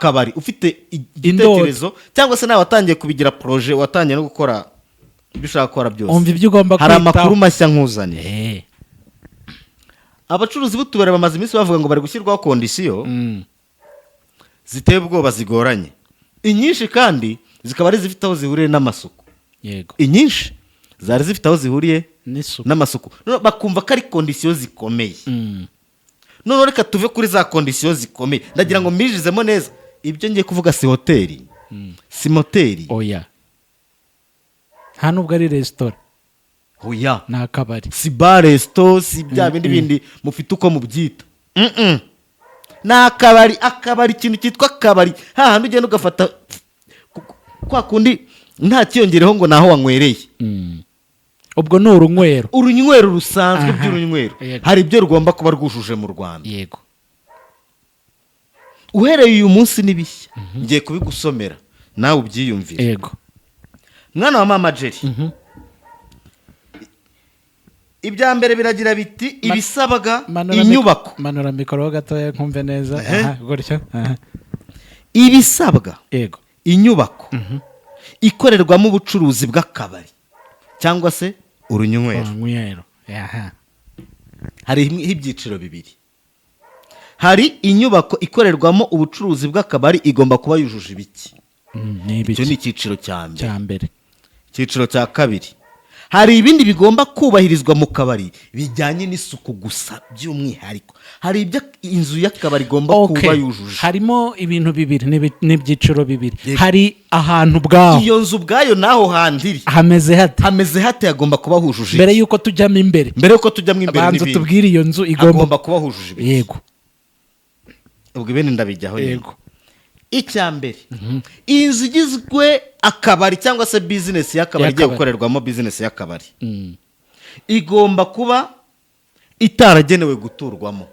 Akabari, ufite igitekerezo cyangwa se nawe watangiye kubigira projet, watangiye no gukora ibyo ushaka gukora byose, Umva ibyo ugomba hari kwitaho. amakuru mashya nkuzaniye. Abacuruzi b'utubari bamaze iminsi bavuga ngo bari gushyirwaho condition ziteye ubwoba, zigoranye, inyinshi kandi zikaba ari izifite aho zihuriye n'amasuku. Inyinshi zari zifite aho zihuriye n'isuku. N'amasuku. Noneho bakumva ko ari condition zikomeye. Noneho reka tuve kuri za condition zikomeye. Ndagira ngo mbijizemo neza, ibyo ngiye kuvuga si hoteli, si moteri. Oya, nta nubwo ari resitora. Oya. Ni akabari. Si bar, resto, si bya bindi bindi mufite uko mubyita. Ni akabari. Akabari, ikintu cyitwa akabari, hahandi ugenda ugafata kwa kundi nta kiyongereho ngo naho wanywereye. Ubwo ni urunywero. Urunywero rusanzwe. By'urunywero, hari ibyo rugomba kuba rwujuje mu Rwanda. Uhereye uyu munsi n'ibishya ngiye kubigusomera, nawe ubyiyumvire. Mwana wa mama Jerry, ibya mbere biragira biti: ibisabwa inyubako. Manura mikoro ho gatoya nkumve neza. Aha, gutyo, aha. Ibisabwa inyubako ikorerwamo ubucuruzi bw'akabari cyangwa se urunywero. Urunywero, aha. Hari ibyiciro bibiri. Hari inyubako ikorerwamo ubucuruzi bw'akabari igomba kuba yujuje ibiki? Ni Icyo ni ibiki? icyiciro cya mbere. Cya mbere. Icyiciro cya kabiri, hari ibindi bigomba kubahirizwa mu kabari bijyanye n'isuku gusa by'umwihariko. Hari ibyo inzu y'akabari igomba kuba yujuje. Harimo ibintu bibiri n'ibyiciro bibiri. Hari ahantu ubwaho. Iyo nzu ubwayo n'aho hantu iri hameze hate? Hameze hate? Hagomba kuba hujuje Mbere iki? y'uko tujyamo imbere. Mbere y'uko tujyamo imbere Banza n'ibindi. tubwire iyo nzu igomba Hagomba kuba hujuje ibiki? Ubwo ibindi ndabijyaho nyuma. Icya mbere, iyi nzu igizwe akabari cyangwa se bizinesi y'akabari igiye Y'akabari. gukorerwamo bizinesi y'akabari, igomba kuba itaragenewe guturwamo.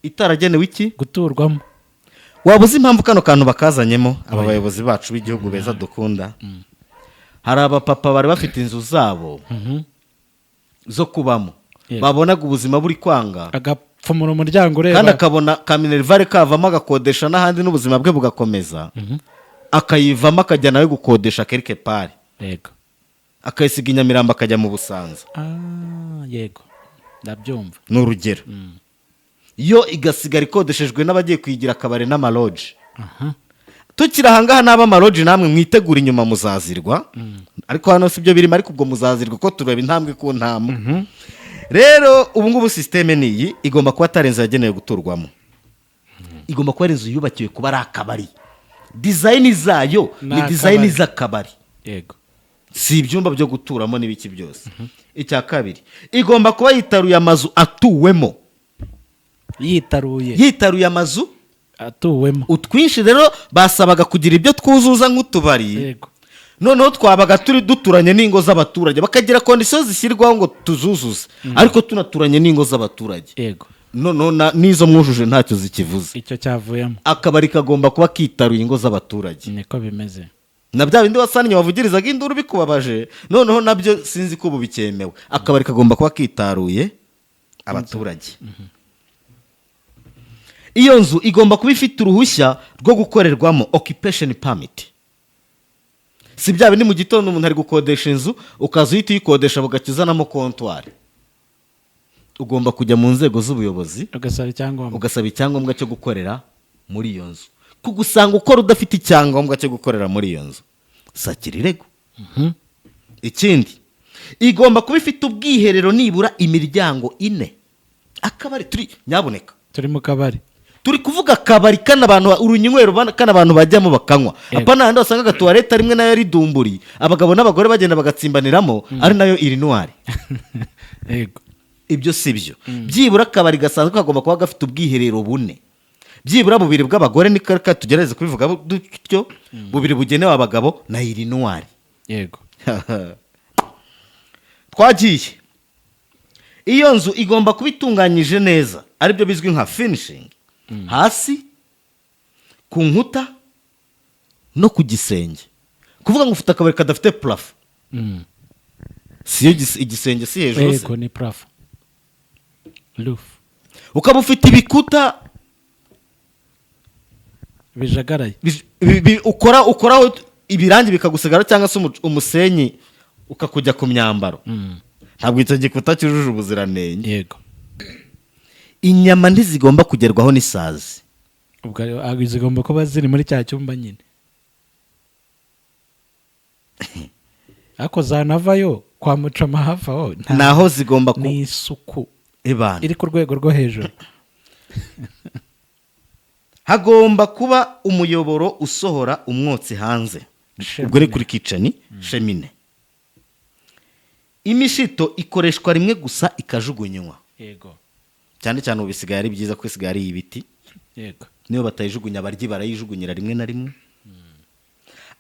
Itaragenewe iki? Guturwamo. Waba uzi impamvu kano kantu bakazanyemo aba bayobozi bacu b'igihugu beza dukunda? Hari abapapa bari bafite inzu zabo zo kubamo, babonaga ubuzima buri kwanga, agapfumura umuryango ureba. Kandi akabona ka minerval kavamo, agakodesha n'ahandi n'ubuzima bwe bugakomeza, akayivamo akajya nawe gukodesha quelque part, akayisiga i Nyamirambo akajya mu Busanza. Ah, yego, ndabyumva. Ni urugero. Yo igasigara ikodeshejwe n'abagiye kuyigira akabari n'amalodge. Tukiri ahangaha, n'aba amalodge namwe mwitegura inyuma muzazirwa, ariko hano si byo birimo, ariko ubwo muzazirwa ko tureba intambwe ku ntambwe. Rero ubu ngubu système ni iyi: igomba kuba atari inzu yagenewe guturwamo, igomba kuba ari inzu yubakiwe kuba ari akabari. Design zayo Ni ni design akabari. z'akabari, si ibyumba byo guturamo n'ibiki byose. Icya kabiri, igomba kuba yitaruye amazu atuwemo. Yitaruye. Yitaruye amazu atuwemo. Utwinshi rero basabaga kugira ibyo twuzuza nk'utubari, noneho twabaga turi duturanye n'ingo z'abaturage, bakagira condition zishyirwaho ngo tuzuzuze, ariko tunaturanye n'ingo z'abaturage. Noneho n'izo mwujuje ntacyo zikivuze. Icyo cyavuyemo. Akabari kagomba kuba kitaruye ingo z'abaturage. Niko bimeze. Na bya bindi wasannye wavugirizaga induru bikubabaje, noneho nabyo sinzi ko ubu bikemewe. Akabari kagomba kuba kitaruye abaturage. Iyo nzu igomba kuba ifite uruhushya rwo gukorerwamo, occupation permit. Si bya bindi mu gitondo umuntu ari gukodesha inzu, ukaza uhita uyikodesha bugacya uzanamo comptoir. Ugomba kujya mu nzego z'ubuyobozi, ugasaba icyangombwa. Ugasaba icyangombwa cyo gukorera muri iyo nzu. Kugusanga ukora udafite icyangombwa cyo gukorera muri iyo nzu, sakira irego. Ikindi, igomba kuba ifite ubwiherero nibura imiryango ine. Akabari turi, nyabuneka. Turi mu kabari. Turi kuvuga akabari kano abantu, urunywero kano abantu bajyamo bakanywa. Apana handi wasanga agatuwarete rimwe nayo ari dumburi, abagabo n'abagore bagenda bagatsimbaniramo, ari nayo urinoir. Ibyo si byo. Byibura akabari gasanzwe kagomba kuba gafite ubwiherero bune, byibura bubiri bw'abagore, ni ka tugerageze kubivuga dutyo, bubiri bugenewe abagabo na urinoir. Twagiye. Iyo nzu igomba kuba itunganyije neza, aribyo bizwi nka finishing, hasi, ku nkuta no ku gisenge. Kuvuga ngo ufite akabari kadafite plafond, si yo igisenge si hejuru se? Yego, ni plafond, roof. Ukaba ufite ibikuta. Bijagaraye. Ukora ukoraho ibirangi bikagusigara cyangwa se umusenyi ukakujya ku myambaro, ntabwo icyo gikuta cyujuje ubuziranenge. Inyama ntizigomba kugerwaho n'isazi. Ubwo zigomba kuba ziri muri cya cyumba nyine, ariko zanavayo kwa Mucoma hafi aho Naho zigomba ku ni isuku Ebana. iri ku rwego rwo hejuru. Hagomba kuba umuyoboro usohora umwotsi hanze. Cheminée. Ubwo ni kuri kitchen, cheminée. Imishito ikoreshwa rimwe gusa ikajugunywa. Cyane cyane ubu bisigaye ari byiza ko isigaye ari ibiti. Niyo batayijugunya, abaryi barayijugunyira rimwe na rimwe.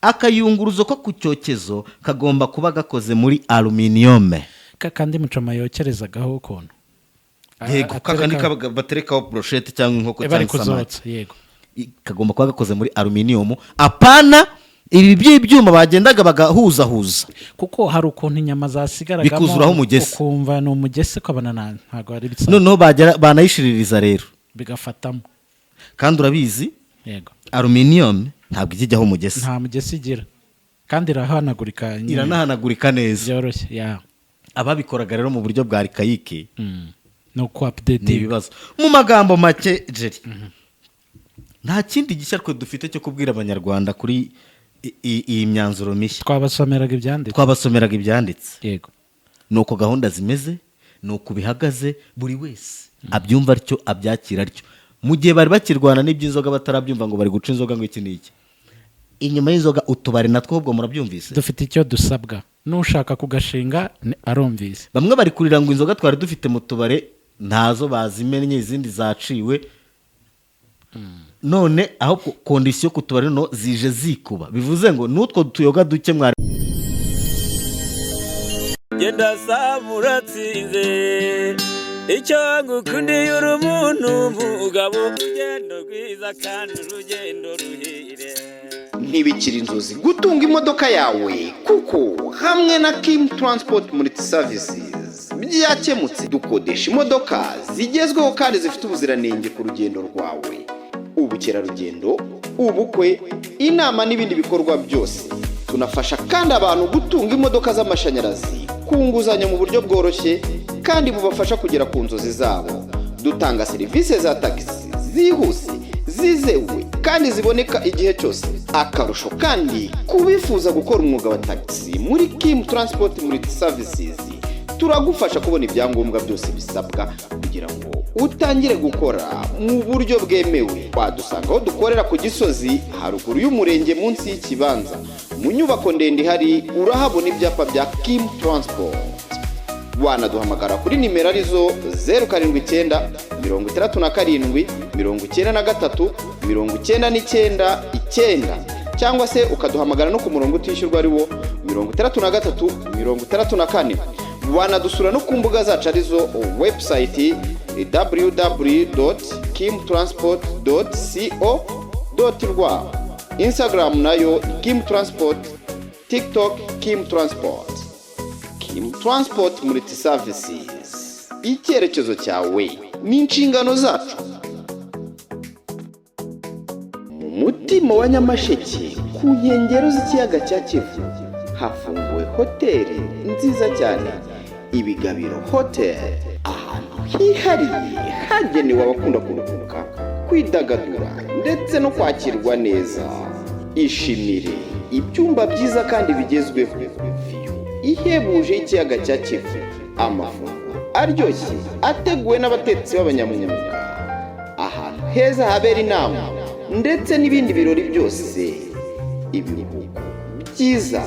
Akayunguruzo ko ku cyokezo kagomba kuba gakoze muri aluminium. Kandi Mucoma yokerezagaho ukuntu Yego, kakandi baterekaho brochette cyangwa inkoko bari cyangwa isamaki. kuzotsa, yego. Kagomba kuba gakoze muri aluminium, apana ibi by'ibyuma bagendaga bagahuzahuza. Kuko hari ukuntu inyama zasigaragamo Bikuzuraho umugese. ukumva ni umugese, ukabona ntabwo ari bisanzwe. Noneho bagera banayishiririza rero Bigafatamo. Kandi urabizi, aluminium ntabwo ijya ijyaho umugese. Nta mugese igira kandi irahanagurika nyine. Iranahanagurika neza. Byoroshye ya. Ababikoraga rero mu buryo bwa archaïque Ni uku ni updating. ibibazo. Mu magambo make, Jerry, nta kindi gishya twe dufite cyo kubwira Abanyarwanda kuri iyi myanzuro mishya. Twabasomeraga ibyanditse. Twabasomeraga ibyanditse. Ni uko gahunda zimeze, ni uko bihagaze, buri wese abyumva atyo, abyakira atyo. Mu gihe bari bakirwana n'iby'inzoga, batarabyumva ngo bari guca inzoga, ngo iki n'iki inyuma y'inzoga, utubari natwo ahubwo murabyumvise. Dufite icyo dusabwa, n'ushaka kugashinga arumvise. Bamwe bari kurira ngo inzoga twari dufite mu tubare ntazo, bazimennye, izindi zaciwe. None aho condition ku tubari no zije zikuba, bivuze ngo n'utwo tuyoga duke mwari Genda saba uratsinze, icyo ngukundiye uri umuntu mugabo, urugendo rwiza kandi urugendo ruhire. Ntibikiri inzozi gutunga imodoka yawe, kuko hamwe na Kim Transport Multi Services byakemutse. Dukodesha imodoka zigezweho kandi zifite ubuziranenge ku rugendo rwawe, ubukerarugendo, ubukwe, inama n'ibindi bikorwa byose. Tunafasha kandi abantu gutunga imodoka z'amashanyarazi ku nguzanyo mu buryo bworoshye kandi bubafasha kugera ku nzozi zabo. Dutanga serivisi za tagisi zihuse, zizewe kandi ziboneka igihe cyose. Akarusho kandi, ku bifuza gukora umwuga wa tagisi, muri Kim Transport Multi Services turagufasha kubona ibyangombwa byose bisabwa kugira ngo utangire gukora mu buryo bwemewe. Wadusanga aho dukorera ku Gisozi, haruguru y'umurenge, munsi y'ikibanza, mu nyubako ndende ihari urahabona ibyapa bya Kim Transport. Wanaduhamagara kuri nimero arizo 079 67 99 99, cyangwa se ukaduhamagara no ku murongo utishyurwa ari wo 63 64. Wanadusura no ku mbuga zacu arizo website www.kimtransport.co.rw, Instagram nayo Kim Transport, TikTok Kim Transport. Kim Transport Multi Services, icyerekezo cyawe ni inshingano zacu. Mu mutima wa Nyamasheke, ku nkengero z'ikiyaga cya Kivu, hafunguwe hoteli nziza cyane, Ibigabiro Hoteli, ahantu hihariye hagenewe abakunda kuruhuka, kwidagadura ndetse no kwakirwa neza. Ishimire ibyumba byiza kandi bigezweho, view ihebuje y'ikiyaga cya Kivu, amafunguro aryoshye ateguwe n'abatetsi b'abanyamwuga, ahantu heza habera inama ndetse n'ibindi birori byose, ibiruhuko byiza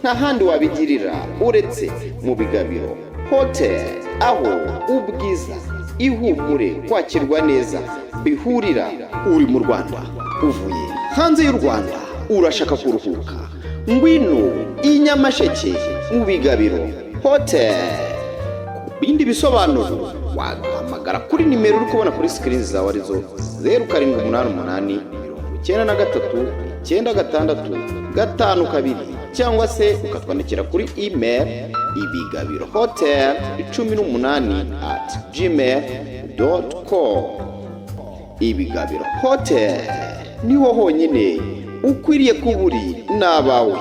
nta handi wabigirira uretse mu Bigabiro Hoteli, aho ubwiza, ihumure, kwakirwa neza bihurira. Uri mu Rwanda, uvuye hanze y'u Rwanda, urashaka kuruhuka, ngwino i Nyamasheke mu Bigabiro Hoteli. Ku bindi bisobanuro waduhamagara kuri nimero uri kubona kuri screen zawe, arizo 0788939652, cyangwa se ukatwandikira kuri email ibigabirohotel18@gmail.com. Ibigabiro Hoteli. Niho honyine ukwiriye kuba uri n'abawe.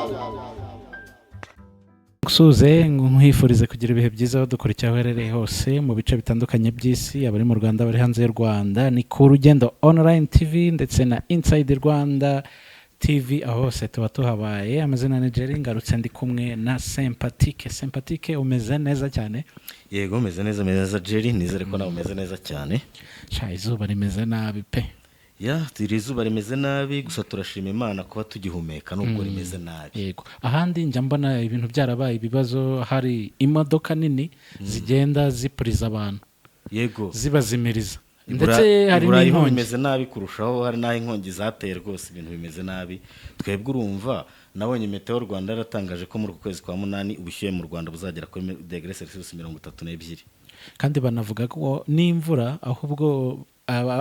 Gusuhuze, nkwifurize kugira ibihe byiza aho dukurikira, aho uherereye hose mu bice bitandukanye by'isi, abari mu Rwanda, abari hanze y'u Rwanda. Ni ku Rugendo Online TV ndetse na Inside Rwanda TV, aho hose tuba tuhabaye. Amazina ni Jerry, ngarutse ndi kumwe na Sympatique. Sympatique, umeze neza cyane? Yego, umeze neza, umeze neza Jerry. Nizere ko nawe umeze neza cyane. Sha, izuba rimeze nabi pe. Ya, iri zuba rimeze nabi, gusa turashima Imana kuba tugihumeka nubwo rimeze nabi. Yego, ahandi njya mbona ibintu byarabaye ibibazo, hari imodoka nini zigenda zipuriza abantu, zibazimiriza, ndetse hari I Burayi ho n'inkongi. Bimeze nabi kurushaho, hari n'aho inkongi zateye rwose, ibintu bimeze nabi. Twebwe urumva, nabonye Meteo Rwanda yaratangaje ko muri uku kwezi kwa munani ubushyuhe mu Rwanda buzagera kuri degere Celsius 32. Kandi banavuga ko n'imvura, ahubwo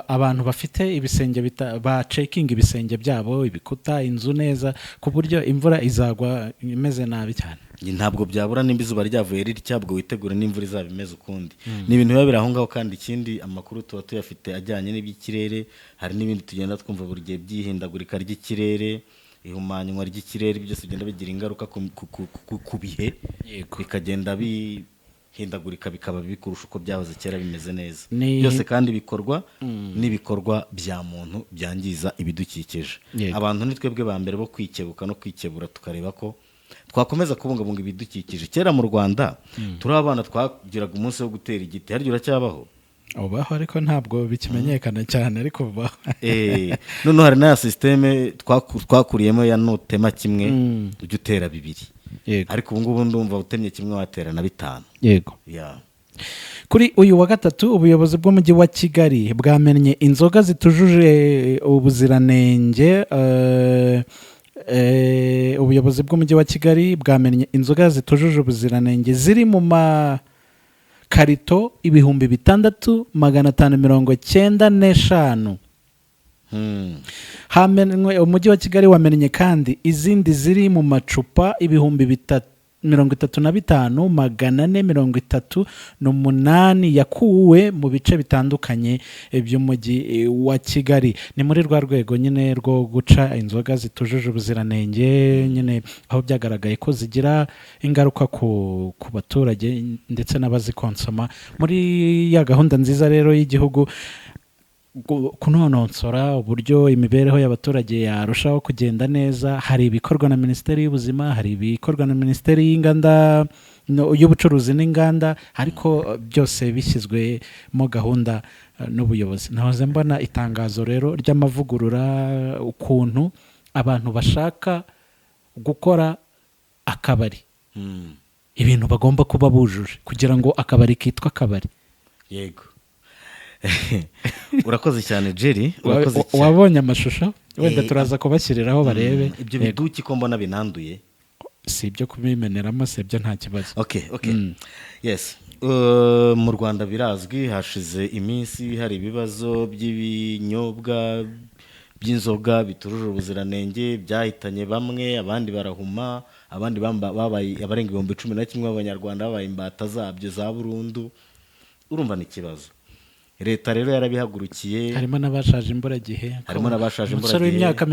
abantu bafite ibisenge bacekinga ibisenge byabo, ibikuta, inzu neza, ku buryo imvura izagwa imeze nabi cyane. Ntabwo byabura, nimba izuba ryavuye ritya, ubwo witegure n'imvura izaba imeze ukundi. Ni ibintu biba biri aho ngaho. Kandi ikindi, amakuru tuba tuyafite ajyanye n'iby'ikirere. Hari n'ibindi tugenda twumva buri gihe by'ihindagurika ry'ikirere, ihumanywa ry'ikirere, byose bigenda bigira ingaruka ku bihe, bikagenda bihindagurika, bikaba bibi kurusha uko byahoze kera bimeze neza. Byose kandi bikorwa n'ibikorwa bya muntu byangiza ibidukikije. Abantu ni twebwe ba mbere bo kwikebuka no kwikebura, tukareba ko twakomeza kubungabunga ibidukikije. Kera mu Rwanda turi abana twagiraga umunsi wo gutera igiti. Harya uracyabaho? Ubaho, ariko ntabwo bikimenyekana cyane, ariko ubaho. Noneho hari n'aya système twakuriyemo ya nutema kimwe ujya utera bibiri. Ariko ubu ngubu ndumva utemye kimwe watera na bitanu. Ya. Kuri uyu wa gatatu, ubuyobozi bw'Umujyi wa Kigali bwamennye inzoga zitujuje ubuziranenge. Ubuyobozi bw'Umujyi wa Kigali bwamennye inzoga zitujuje ubuziranenge ziri mu makarito 6595. Hamenwe, Umujyi wa Kigali wamennye kandi izindi ziri mu macupa 35438 yakuwe mu bice bitandukanye by'Umujyi wa Kigali. Ni muri rwa rwego nyine rwo guca inzoga zitujuje ubuziranenge nyine, aho byagaragaye ko zigira ingaruka ku baturage ndetse n'abazikonsoma. Muri ya gahunda nziza rero y'igihugu kunonosora uburyo imibereho y'abaturage yarushaho kugenda neza, hari ibikorwa na Minisiteri y'Ubuzima, hari ibikorwa na Minisiteri y'Inganda y'Ubucuruzi n'Inganda, ariko byose bishyizwemo gahunda n'ubuyobozi. Nahoze mbona itangazo rero ry'amavugurura, ukuntu abantu bashaka gukora akabari, ibintu bagomba kuba bujuje kugira ngo akabari kitwa akabari. Yego, urakoze cyane Jerry, urakoze cyane. Wabonye amashusho? Wenda turaza kubashyiriraho barebe. Ibyo biduki ko mbona binanduye? Si ibyo kubimeneramo, si ibyo, nta kibazo. Okay, yes. Mu Rwanda birazwi, hashize iminsi hari ibibazo by'ibinyobwa by'inzoga bitujuje ubuziranenge byahitanye bamwe, abandi barahuma, abandi babaye, abarenga 11,000 b'Abanyarwanda babaye imbata zabyo za burundu. Urumva ni ikibazo. Leta rero yarabihagurukiye. Harimo n'abashaje imburagihe. Harimo n'abashaje Umusore imburagihe. w'imyaka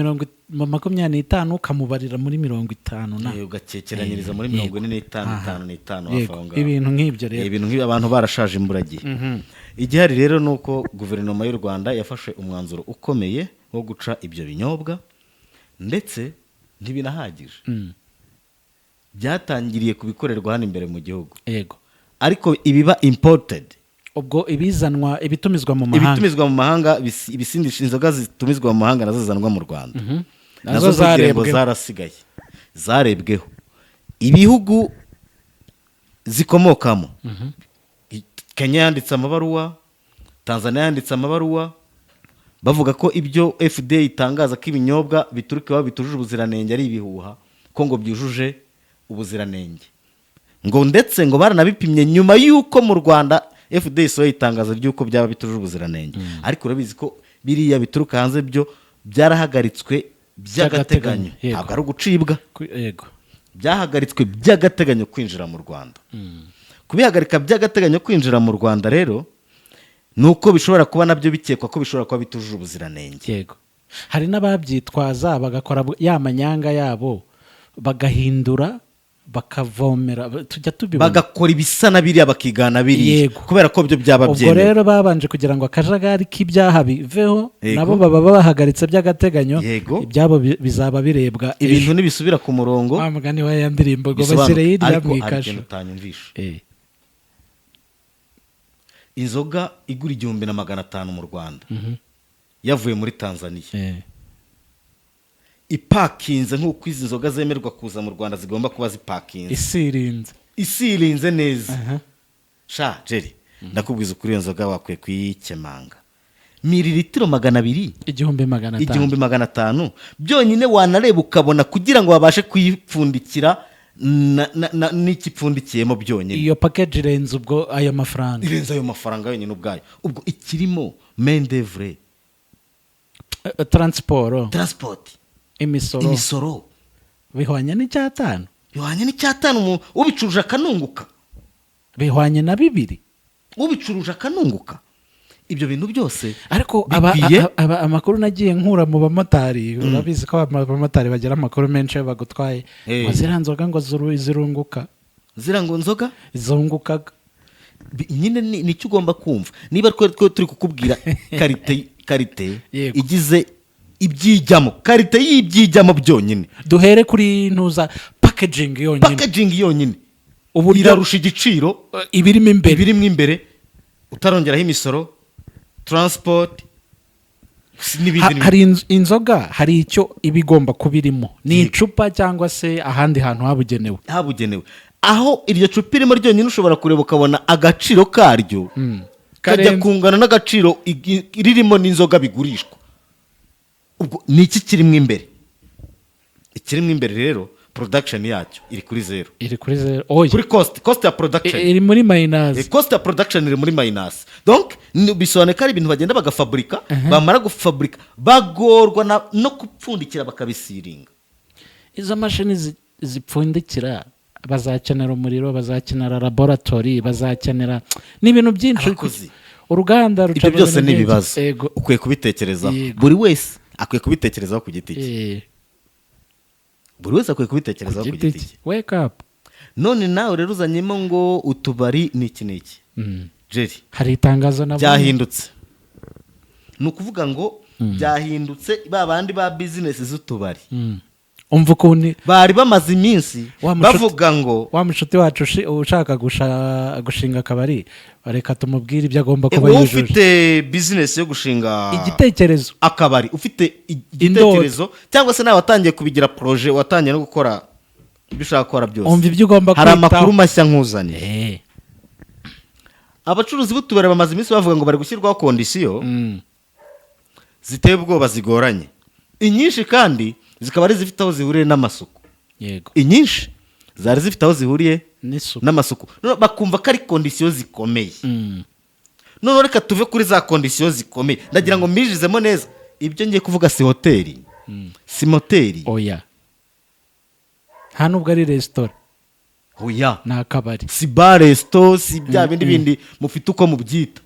25 ukamubarira muri 50 na Ugakekeranyiriza muri 45, 55, hafi aho ngaho. Ibintu nk'ibyo rero. Ibintu nk'ibi, abantu barashaje imburagihe. Igihari rero ni uko Guverinoma y'u Rwanda yafashe umwanzuro ukomeye wo guca ibyo binyobwa, ndetse ntibinahagije. Byatangiriye ku bikorerwa hano imbere mu gihugu, ariko ibiba imported, Ubwo ibizanwa, ibitumizwa mu mahanga. Ibitumizwa mu mahanga, ibisindisha, inzoga zitumizwa mu mahanga nazo zizanwa mu Rwanda, Nazo nazo ntugire ngo zarebweho. Zarasigaye, zarebweho. Ibihugu zikomokamo, Kenya yanditse amabaruwa, Tanzania yanditse amabaruwa, bavuga ko ibyo FDA itangaza ko ibinyobwa bituruka iwabo bitujuje ubuziranenge ari ibihuha, ko ngo byujuje ubuziranenge, ngo ndetse ngo baranabipimye nyuma y'uko mu Rwanda FDA isohoye itangazo ry'uko byaba bitujuje ubuziranenge. Ariko urabizi ko biriya bituruka hanze byo byarahagaritswe by'agateganyo. By'agateganyo. Ntabwo ari ugucibwa. Byahagaritswe by'agateganyo kwinjira mu Rwanda. Kubihagarika by'agateganyo kwinjira mu Rwanda rero ni uko bishobora kuba nabyo bikekwa ko bishobora kuba bitujuje ubuziranenge. Hari n'ababyitwaza bagakora ya manyanga yabo, bagahindura, bakavomera, tujya tubibona. Bagakora ibisa na biriya, bakigana biriya, kubera ko byo byaba Ubwo byemewe. rero babanje kugira ngo akajagari k'ibyaha biveho, nabo baba bahagaritse by'agateganyo. Ibyabo bizaba birebwa Ibintu ejo. nibisubira ku murongo, Wa mugani wa ya ndirimbo ngo bisobanuke. bashyire hirya Ariko mu hari ikasho. ikintu utanyumvisha. Inzoga igura 1500 mu Rwanda yavuye muri Tanzania, ipakinze nk'uko izi nzoga zemerwa kuza mu Rwanda zigomba kuba zipakinze, Isirinze. Isirinze neza. Sha Jerry, ndakubwiza ukuri, iyo nzoga wakwiye kuyikemanga. Mililitiro 200, 1500. 1500 byonyine. Wanareba ukabona kugira ngo babashe kuyipfundikira n'ikipfundikiyemo byonyine, Iyo package irenze ubwo ayo mafaranga. Irenze ayo mafaranga yonyine ubwayo. Ubwo ikirimo main d'oeuvre, Transport, transport, imisoro, imisoro, bihwanye n'icyatanu. Bihwanye n'icyatanu. Ubicuruje akanunguka? Bihwanye na bibiri. Ubicuruje akanunguka? Ibyo bintu byose Ariko aba, bikwiye. Amakuru nagiye nkura mu bamotari, urabizi ko abamotari bagira amakuru menshi iyo bagutwaye, ngo ziriya nzoga ngo zirunguka. Ziriya ngo nzoga Zungukaga. Nyine nicyo ugomba kumva. Niba twe turi kukubwira qualité igize ibyijyamo, qualité y'ibyijyamo byonyine, Duhere kuri ntuza packaging yonyine. Packaging yonyine Uburyo irarusha igiciro ibirimo imbere. Ibirimo imbere, utarongeraho imisoro, transport n'ibindi n'ibindi. Hari inzoga, hari icyo iba igomba kuba irimo, ni icupa cyangwa se ahandi hantu habugenewe. Habugenewe. Aho iryo cupa irimo ryonyine, ushobora kureba ukabona agaciro karyo kajya Karenze. kungana n'agaciro ririmo n'inzoga bigurishwa. Ubwo ni iki kirimo imbere? Ikirimo imbere rero, production yacyo iri kuri zero. Iri kuri zero, oya. Kuri cost ya production. Iri muri minus. Cost ya production iri muri minus. Donc bisobanuye ko ari ibintu bagenda bagafaburika, bamara gufaburika bagorwa no gupfundikira, bakabisiringa. Izo mashini zipfundikira bazakenera umuriro, bazakenera laboratori, bazakenera n'ibintu byinshi. Abakozi. Uruganda ruca Ibyo mu byose bintu ni byinshi. ibibazo. Ukwiye kubitekerezaho. Buri wese akwiye kubitekerezaho ku giti cye. Buri wese akwiye kubitekerezaho ku Giti giti cye. cye. Wake up. None nawe rero uzanyemo ngo utubari n'iki n'iki, Jerry. Hari itangazo nabonye. Byahindutse. Ni ukuvuga ngo byahindutse. Ba bandi ba bizinesi z'utubari Umva ukuntu bari bamaze iminsi Wa bavuga ngo wa mushuti wacu ushaka gushinga akabari, reka tumubwire ibyo agomba kuba Wowe yujuje. ufite bizinesi yo gushinga Igitekerezo. akabari, ufite igitekerezo, cyangwa se nawe watangiye kubigira projet, watangiye no gukora ibyo ushaka gukora byose, Umva ibyo ugomba hari kwitaho. amakuru mashya nkuzaniye. Abacuruzi b'utubari bamaze iminsi bavuga ngo bari gushyirwaho condition ziteye ubwoba, zigoranye, inyinshi kandi zikaba ari izifite aho zihuriye n'amasuku. Inyinshi zari zifite aho zihuriye N'isuku. n'amasuku. Noneho bakumva ko ari condition zikomeye. Noneho reka tuve kuri za condition zikomeye. Ndagira ngo mbijizemo neza, ibyo ngiye kuvuga si hoteli, si moteri. Oya, nta nubwo ari resitora. Oya. Ni akabari. Si bar, resto, si bya bindi bindi mufite uko mubyita.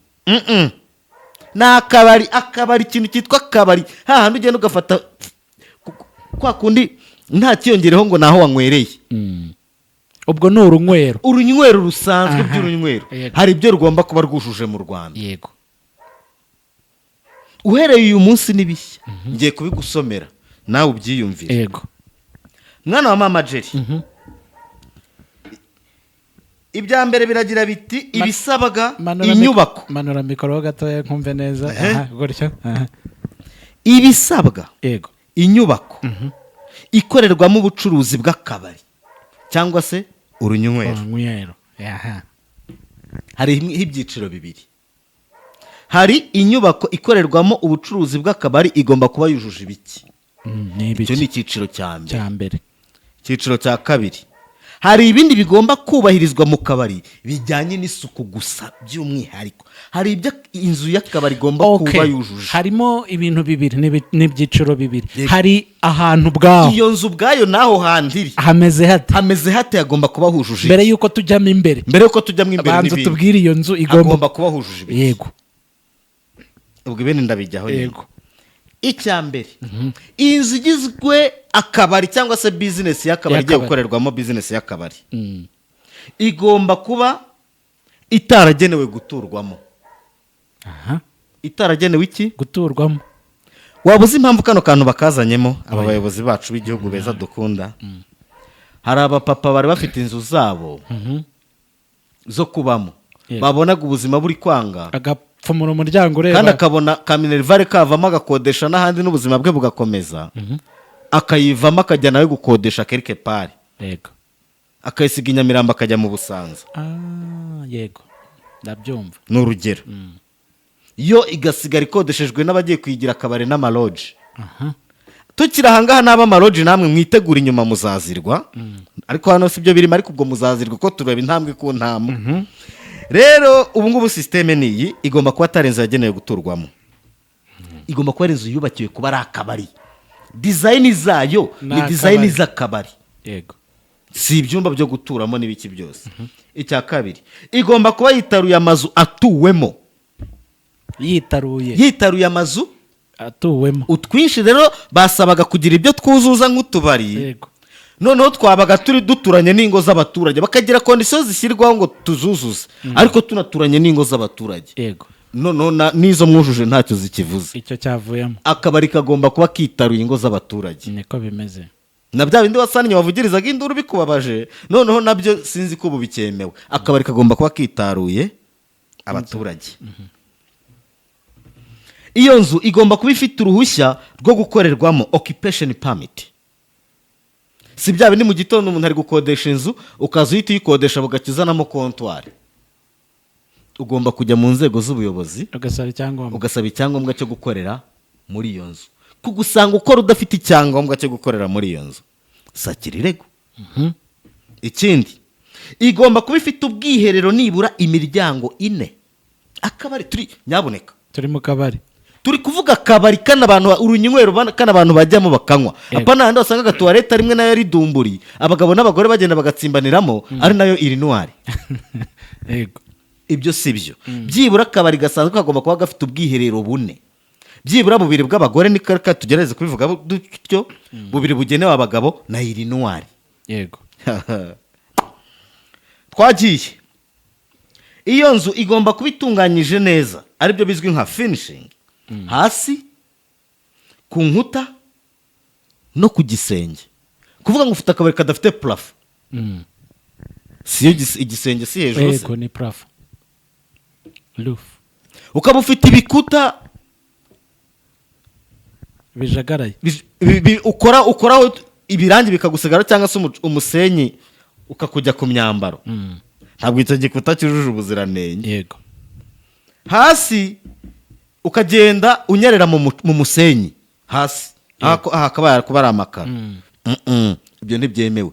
Ni akabari. Akabari, ikintu cyitwa akabari, hahandi ugenda ugafata kwa kundi nta kiyongereho ngo naho wanywereye. Ubwo ni urunywero. Urunywero rusanzwe, by'urunywero, hari ibyo rugomba kuba rwujuje mu Rwanda. Uhereye uyu munsi n'ibishya ngiye kubigusomera, nawe ubyiyumvire. Mwana wa mama Jerry, ibya mbere biragira biti: ibisabwa inyubako. Manura mikoro ho gatoya nkumve neza. Aha, gutya, aha. Ibisabwa inyubako ikorerwamo ubucuruzi bw'akabari cyangwa se urunywero. Urunywero, aha. Hari ibyiciro bibiri. Hari inyubako ikorerwamo ubucuruzi bw'akabari igomba kuba yujuje ibiki. Ni Icyo ibiki? ni icyiciro cya mbere. Cya mbere. Icyiciro cya kabiri, hari ibindi bigomba kubahirizwa mu kabari bijyanye n'isuku gusa by'umwihariko. Hari ibyo inzu y'akabari igomba kuba yujuje. Harimo ibintu bibiri, n'ibyiciro bibiri. Hari ahantu ubwaho. Iyo nzu ubwayo n'aho hantu iri Hameze hate? Hameze hate? Hagomba kuba hujuje Mbere iki? y'uko tujyamo imbere. Mbere y'uko tujyamo imbere Banza n'ibindi. tubwire iyo nzu igomba Hagomba kuba hujuje ibiki? Ubwo ibindi ndabijyaho nyuma. Icya mbere, iyi nzu igizwe akabari cyangwa se bizinesi y'akabari igiye Y'akabari. gukorerwamo bizinesi y'akabari, igomba kuba itaragenewe guturwamo. Itaragenewe iki? Guturwamo. Waba uzi impamvu kano kantu bakazanyemo aba bayobozi bacu b'igihugu beza dukunda? Hari abapapa bari bafite inzu zabo zo kubamo, babonaga ubuzima buri kwanga, agapfumura umuryango ureba, kandi akabona ka minerval kavamo, agakodesha n'ahandi n'ubuzima bwe bugakomeza, akayivamo akajya nawe gukodesha quelque part, akayisiga i Nyamirambo akajya mu Busanza. Ah, yego, ndabyumva. Ni urugero. Yo igasigara ikodeshejwe n'abagiye kuyigira akabari n'amaloji. Tukiri ahangaha, n'aba amaloji namwe mwitegura inyuma muzazirwa, ariko hano si byo birimo, ariko ubwo muzazirwa ko tureba intambwe ku ntambwe. Rero ubu ngubu système ni iyi: igomba kuba atari inzu yagenewe guturwamo, igomba kuba ari inzu yubakiwe kuba ari akabari. Design zayo Ni ni design akabari. z'akabari, si ibyumba byo guturamo n'ibiki byose. Icya kabiri, igomba kuba yitaruye amazu atuwemo. Yitaruye. Yitaruye amazu atuwemo. Utwinshi rero basabaga kugira ibyo twuzuza nk'utubari, noneho twabaga turi duturanye n'ingo z'abaturage, bakagira conditions zishyirwaho ngo tuzuzuze, ariko tunaturanye n'ingo z'abaturage. Noneho n'izo mwujuje ntacyo zikivuze. Icyo cyavuyemo. Akabari kagomba kuba kitaruye ingo z'abaturage. Niko bimeze. Na bya bindi wasannye wavugirizaga induru bikubabaje, noneho nabyo sinzi ko ubu bikemewe. Akabari kagomba kuba kitaruye abaturage. Iyo nzu igomba kuba ifite uruhushya rwo gukorerwamo, occupation permit. Si bya bindi mu gitondo umuntu ari gukodesha inzu, ukaza uhita uyikodesha bugacya uzanamo comptoir. Ugomba kujya mu nzego z'ubuyobozi, ugasaba icyangombwa, ugasaba icyangombwa cyo gukorera muri iyo nzu. Kugusanga ukora udafite icyangombwa cyo gukorera muri iyo nzu, sakira irego. Ikindi, igomba kuba ifite ubwiherero nibura imiryango ine. Akabari turi, nyabuneka. Turi mu kabari. Turi kuvuga akabari kano abantu urunywero kano abantu bajyamo bakanywa. Apana handi wasanga agatuwarete rimwe nayo ari dumburi, abagabo n'abagore bagenda bagatsimbaniramo, ari nayo urinoir. Ibyo si byo. Byibura akabari gasanzwe kagomba kuba gafite ubwiherero bune, byibura bubiri bw'abagore, ni ka tugerageze kubivuga dutyo, bubiri bugenewe abagabo na urinoir. Twagiye. Iyo nzu igomba kuba itunganyije neza, aribyo bizwi nka finishing, hasi ku nkuta no ku gisenge. Kuvuga ngo ufite akabari kadafite plafond, si yo igisenge si hejuru se? Yego, ni plafond, roof. Ukaba ufite ibikuta bijagaraye, ukoraho ibirangi bikagusigara, cyangwa se umusenyi ukakujya ku myambaro, ntabwo icyo gikuta cyujuje ubuziranenge. Hasi ukagenda unyerera mu musenyi hasi, aha hakaba kuba ari amakaro. Ibyo ntibyemewe.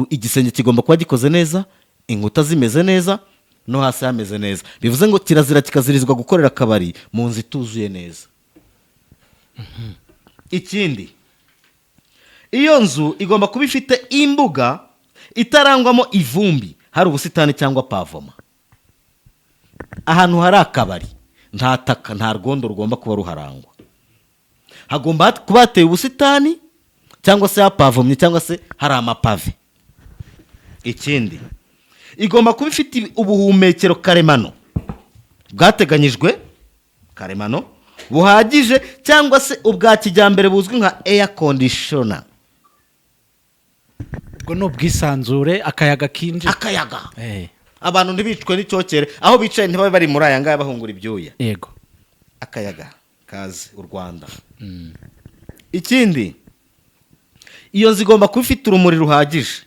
Igisenge kigomba kuba gikoze neza, inkuta zimeze neza, no hasi hameze neza. Bivuze ngo kirazira kikazirizwa gukorera akabari mu nzu ituzuye neza. Ikindi, iyo nzu igomba kuba ifite imbuga itarangwamo ivumbi, hari ubusitani cyangwa pavement. Ahantu hari akabari nta taka, nta rwondo rugomba kuba ruharangwa. Hagomba kuba hateye ubusitani cyangwa se hapavomye cyangwa se hari amapave. Ikindi, igomba kuba ifite ubuhumekero karemano bwateganyijwe, karemano buhagije, cyangwa se ubwa kijyambere buzwi nka air conditioner. Ubwo ni ubwisanzure, akayaga kinjira. Akayaga. Abantu ntibicwe n'icyokere, aho bicaye ntibabe bari muri aya ngaya bahungura ibyuya. Akayaga kazi u Rwanda. Ikindi, iyo nzu igomba kuba ifite urumuri ruhagije,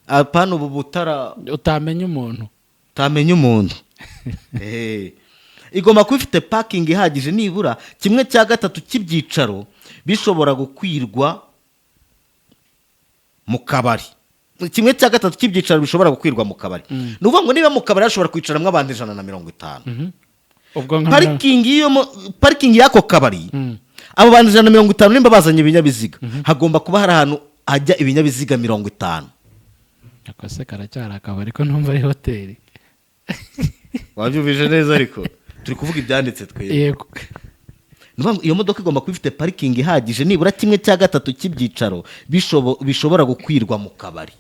apana ubu butara utamenya umuntu. Utamenya umuntu. Igomba kuba ifite parking ihagije, nibura 1/3 cy'ibyicaro bishobora gukwirwa mu kabari. 1/3 cy'ibyicaro bishobora gukwirwa mu kabari, ni ukuvuga ngo niba mu kabari hashobora kwicaramo abantu 150, ubwo nka parking y'iyo parking y'ako kabari, abo bantu 150 nimba bazanye ibinyabiziga, hagomba kuba hari ahantu hajya ibinyabiziga 50. Ako se karacyari akabari ko numva ari hoteli? Wabyumvise neza, ariko turi kuvuga ibyanditse twebwe. Ni ukuvuga ngo iyo modoka igomba kuba ifite parikingi ihagije, nibura kimwe cya gatatu cy'ibyicaro bishobora gukwirwa mu kabari.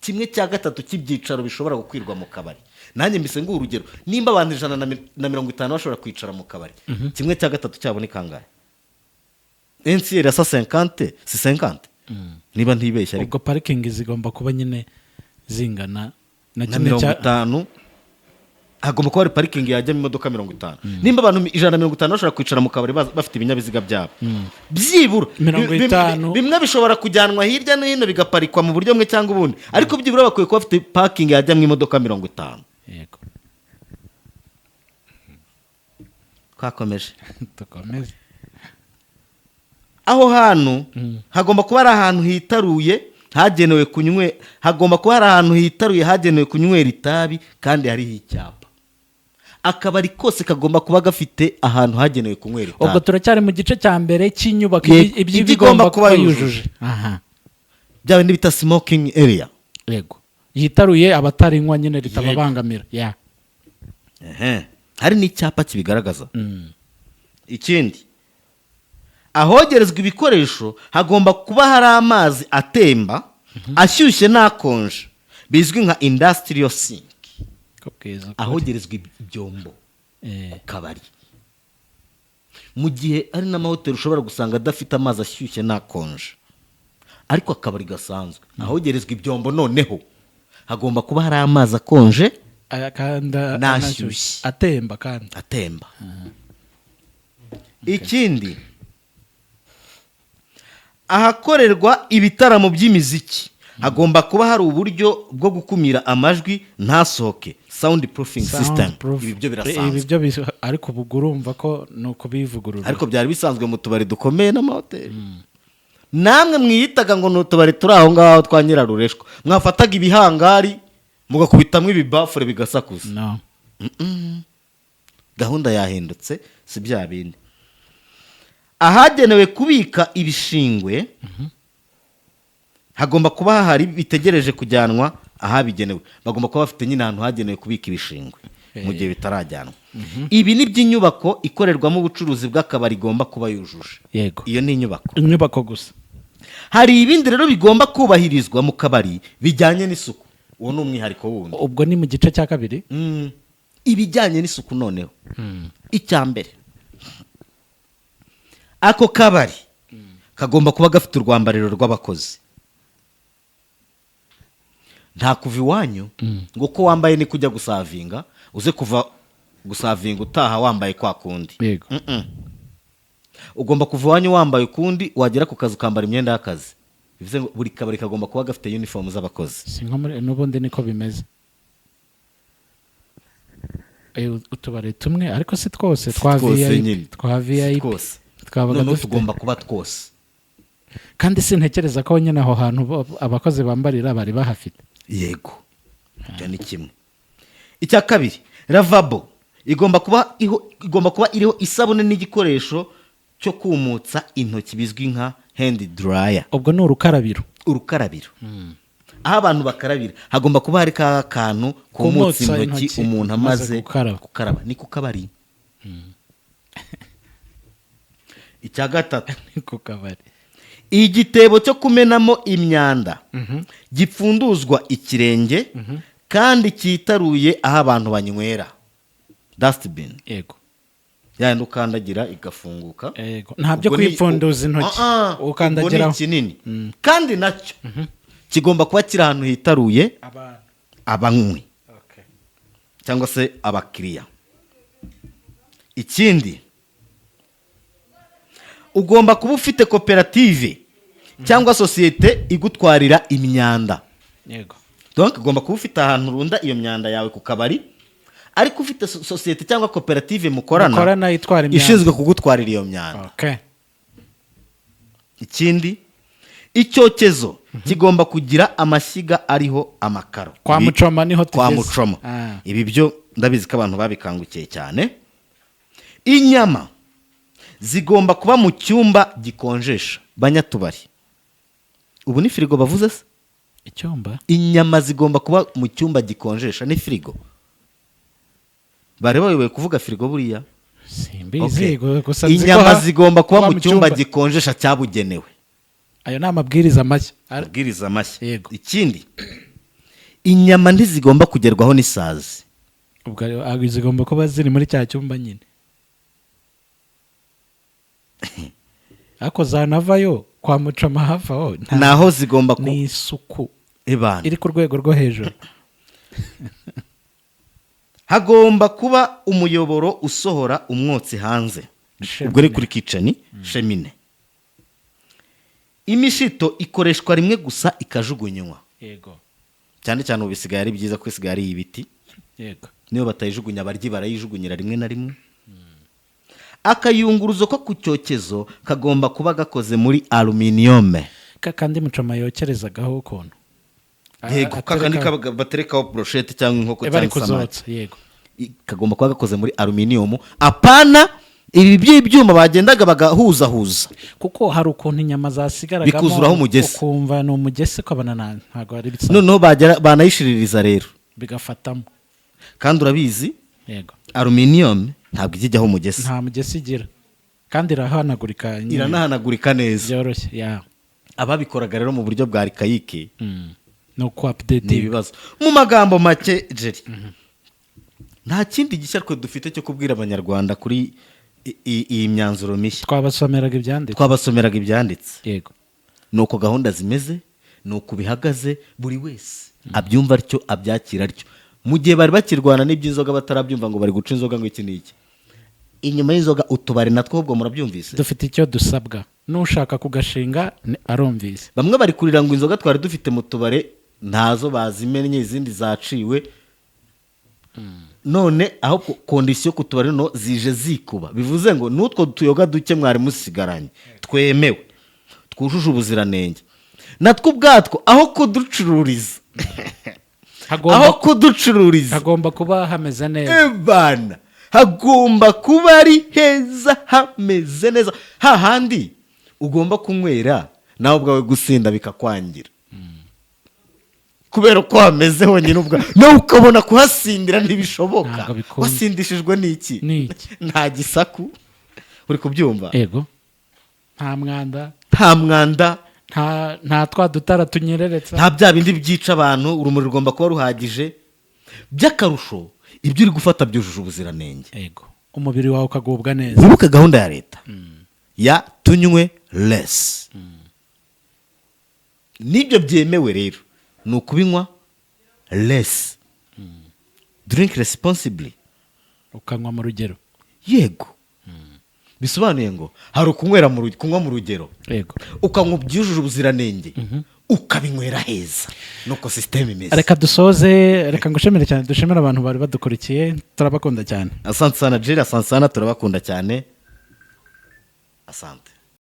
Kimwe cya gatatu cy'ibyicaro bishobora gukwirwa mu kabari. Nanjye mbise nguha urugero: nimba abantu 150 bashobora kwicara mu kabari, kimwe cya gatatu cyabo ni kangahe? Un tiers ya 50, si 50 niba ntibeshya, ariko Ubwo parikingi zigomba kuba nyine zingana na na kimwe mirongo cya itanu. Hagomba kuba hari parikingi yajyamo imodoka 50. Nimba abantu 150 bashobora kwicara mu kabari bafite ibinyabiziga byabo, byibura Mirongo itanu. bimwe bishobora kujyanwa hirya no hino bigaparikwa mu buryo bumwe cyangwa ubundi, ariko byibura bakwiye kuba bafite parikingi yajyamo imodoka 50. Yego. Twakomeje. Dukomeze. Aho hantu hagomba kuba ari ahantu hitaruye hagenewe kunywe, hagomba kuba hari ahantu hitaruye hagenewe kunywera itabi kandi hariho icyapa. Akabari kose kagomba kuba gafite ahantu hagenewe kunywera Ubwo itabi. turacyari mu gice cya mbere cy'inyubako. Yego, ibyo ibyo igomba kuba yujuje. Aha. Bya bindi bita smoking area. Yego, yitaruye abatarinywa nyine, ritababangamira ya. Ehe. Hari n'icyapa kibigaragaza. Ikindi, ahogerezwa ibikoresho hagomba kuba hari amazi atemba ashyushye n'akonje, bizwi nka industrial sink. Ko bwiza ukuri. Ahogerezwa ibyombo ku kabari, mu gihe hari n'amahoteli ushobora gusanga adafite amazi ashyushye n'akonje, ariko akabari gasanzwe ahogerezwa ibyombo noneho hagomba kuba hari amazi akonje Aya kandi n'ashyushye. Atemba kandi. Atemba. Ikindi, ahakorerwa ibitaramo by'imiziki hagomba kuba hari uburyo bwo gukumira amajwi ntasohoke, sound proofing system. Soundproof. Ibi byo Ibi birasanzwe. byo ariko ubu urumva ko ni ukubivugurura. Ariko byari bisanzwe mu tubari dukomeye n'amahoteli. Namwe mwiyitaga ngo ni utubari turi aho ngaho twa nyirarureshwa, mwafataga ibihangari mugakubitamo ibibafure bigasakuza. No. Gahunda yahindutse, si bya bindi. Ahagenewe kubika ibishingwe hagomba kuba hahari bitegereje kujyanwa ahabigenewe. Bagomba kuba bafite nyine ahantu hagenewe kubika ibishingwe mu gihe bitarajyanwa. Ibi ni by'inyubako ikorerwamo ubucuruzi bw'akabari igomba kuba yujuje. Iyo ni inyubako. Inyubako gusa. Hari ibindi rero bigomba kubahirizwa mu kabari bijyanye n'isuku. Uwo ni umwihariko wundi. Ubwo ni mu gice cya kabiri. Ibijyanye n'isuku noneho, icya mbere, ako kabari kagomba kuba gafite urwambariro rw'abakozi. Nta kuva iwanyu ngo uko wambaye ni kujya gusavinga, uze kuva gusavinga utaha wambaye kwa kundi. Ugomba kuva iwanyu wambaye ukundi, wagera ku kazi ukambara imyenda y'akazi. Bivuze ngo buri kabari kagomba kuba gafite uniform z'abakozi. Si nko muri n'ubundi niko bimeze. Utubari tumwe, ariko si twose, twa Twose VIP nyine. twa VIP Twose. twabaga Noneho dufite. tugomba kuba twose. Kandi sintekereza ko nyine aho hantu abakozi bambarira bari bahafite. Yego, icyo ni kimwe. Icya kabiri, lavabo igomba kuba iriho isabune n'igikoresho cyo kumutsa intoki bizwi nka hand dryer. Ubwo ni urukarabiro. Urukarabiro, aho abantu bakarabira hagomba kuba hari ka kantu kumutsa Kumutsa intoki intoki umuntu amaze amaze gukaraba. Gukaraba ni ku kabari. Icya gatatu, Ni ku kabari. igitebo cyo kumenamo imyanda gipfunduzwa ikirenge kandi cyitaruye aho abantu banywera, dustbin. Yandi ukandagira igafunguka. Yego, nta byo Ubwo ni- kwipfunduza intoki. Ah, ah, ubwo ni Ukandagiraho. kinini, kandi nacyo kigomba kuba kiri ahantu hitaruye Abantu. abanywi cyangwa se abakiriya. Ikindi, ugomba kuba ufite koperative cyangwa sosiyete igutwarira imyanda. Donc ugomba kuba ufite ahantu urunda iyo myanda yawe ku kabari, ariko ufite sosiyete cyangwa koperative mukorana Mukorana itwara imyanda. ishinzwe kugutwarira iyo myanda. Ikindi, icyokezo kigomba kugira amashyiga ariho amakaro. Kwa Mucoma niho Kwa tugeze. Mucoma. Ah. Ibi byo ndabizi ko abantu babikangukiye cyane. Inyama zigomba kuba mu cyumba gikonjesha. Banyatubari, ubu ni firigo bavuze se? Icyumba? Inyama zigomba kuba mu cyumba gikonjesha, ni firigo. Bari bayoboye kuvuga firigo buriya. Simbizi. Okay. Gusa nzi ko Inyama zigomba kuba mu cyumba cyumba. gikonjesha cyabugenewe. Ayo ni amabwiriza mashya. Amabwiriza mashya. Yego. Ikindi, inyama ntizigomba kugerwaho n'isazi. Ubwo zigomba kuba ziri muri cya cyumba nyine, ariko zanavayo kwa Mucoma hafi aho Naho zigomba ku ni isuku Ebana. iri ku rwego rwo hejuru. Hagomba kuba umuyoboro usohora umwotsi hanze. Cheminée. Ubwo ni kuri kitchen, cheminée. Imishito ikoreshwa rimwe gusa ikajugunywa. Cyane cyane ubu bisigaye ari byiza ko isigaye ari ibiti. Niyo batayijugunya, abaryi barayijugunyira rimwe na rimwe. Akayunguruzo ko ku cyokezo kagomba kuba gakoze muri aluminium. Kandi Mucoma yokerezagaho ukuntu Yego, kakandi baterekaho brochette cyangwa inkoko bari cyangwa isamaki. kuzotsa, yego. Kagomba kuba gakoze muri aluminium, apana ibi by'ibyuma bagendaga bagahuzahuza. Kuko hari ukuntu inyama zasigaragamo Bikuzuraho umugese. Ukumva ni umugese, ukabona ntabwo ari bisanzwe. Noneho banayishiririza rero Bigafatamo. Kandi urabizi, aluminium ntabwo ijya ijyaho umugese. Nta mugese igira, kandi irahanagurika nyine. Iranahanagurika neza. Byoroshye ya. Ababikoraga rero mu buryo bwa archaïque, Ni uku ni updating. ibibazo. Mu magambo make, Jerry, nta kindi gishya twe dufite cyo kubwira Abanyarwanda kuri iyi myanzuro mishya. Twabasomeraga ibyanditse. Twabasomeraga ibyanditse. Ni uko gahunda zimeze, ni uko bihagaze. Buri wese abyumva atyo, abyakira atyo. Mu gihe bari bakirwana n'iby'inzoga, batarabyumva ngo bari guca inzoga, ngo iki n'iki inyuma y'inzoga, utubari natwo ahubwo murabyumvise. Dufite icyo dusabwa, n'ushaka kugashinga arumvise. Bamwe bari kurira ngo inzoga twari dufite mu tubare ntazo, bazimennye, izindi zaciwe. None aho condition ku tubari no zije zikuba, bivuze ngo n'utwo tuyoga duke mwari musigaranye twemewe twujuje ubuziranenge, natwo ubwatwo aho kuducururiza aho kuducururiza Hagomba kuba hameze neza. Ebana, hagomba kuba ari heza, hameze neza, hahandi ugomba kunywera nawe ubwawe gusinda bikakwangira kubera uko hameze honyine ubwa nawe ukabona kuhasindira ntibishoboka. Ntabwo bikunda. Wasindishijwe n'iki? N'iki? Nta gisaku, uri kubyumva? Ego, nta mwanda. Nta mwanda. Nta twa dutara tunyereretsa. Nta bya bindi byica abantu. Urumuri rugomba kuba ruhagije. By'akarusho, ibyo uri gufata byujuje ubuziranenge. Ego, umubiri wawe ukagubwa neza. Wibuke gahunda ya leta ya tunywe less. N'ibyo byemewe rero ni ukubinywa less, drink responsibly. Ukanywa mu rugero. Yego, bisobanuye ngo hari ukunywera mu kunywa mu rugero, ukanywa byujuje ubuziranenge, ukabinywera heza, nuko système imeze. Reka dusoze. Reka ngushimire cyane, dushimire abantu bari badukurikiye, turabakunda cyane. Asante sana, Jerry, asante sana, turabakunda cyane, asante.